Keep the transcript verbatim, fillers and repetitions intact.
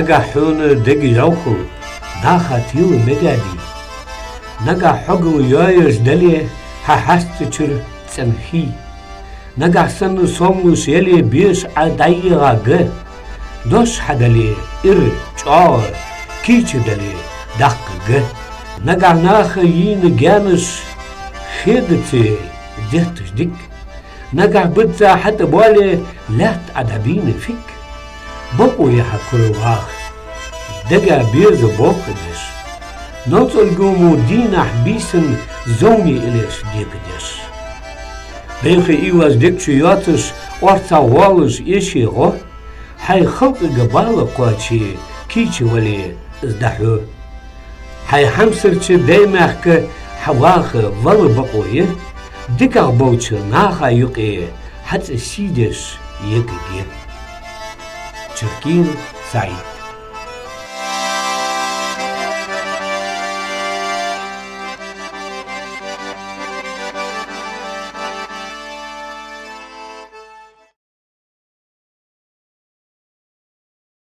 Нагахь хьона дега йӀовхал наха тела мегаде. Нагахь хьогал йоаеш дале хьа хьаста чура цӀена хий. Нагахь санна сомалуш яле беша Ӏа дӀайегӀа га. Дош хьа дале ира, чӀоагӀа, кийча дале даккха га. Нагахь наха йийна гаьнаш хеда ца яй детташ дика. Нагахь быдца хьатӀабоале лаьтта Ӏа дӀабийна фиг. Бокъо я хьа кура ваха дега беза боккха деш. Новцалгомо дийнахь бийсан зовне илеш дека деш. Беха ийваз дег чу йоацаш, орцагӀа гӀолаш эше гӀо. Хьай халкъага бала кхоаче кийча вале из дӀахьо. Хьай хьамсарча дай-мехка хьа ваха вала бокъо я, дикагӀа болча наха юкъе хьа цӀи сий деш егаг я. Чуркиев СаӀид.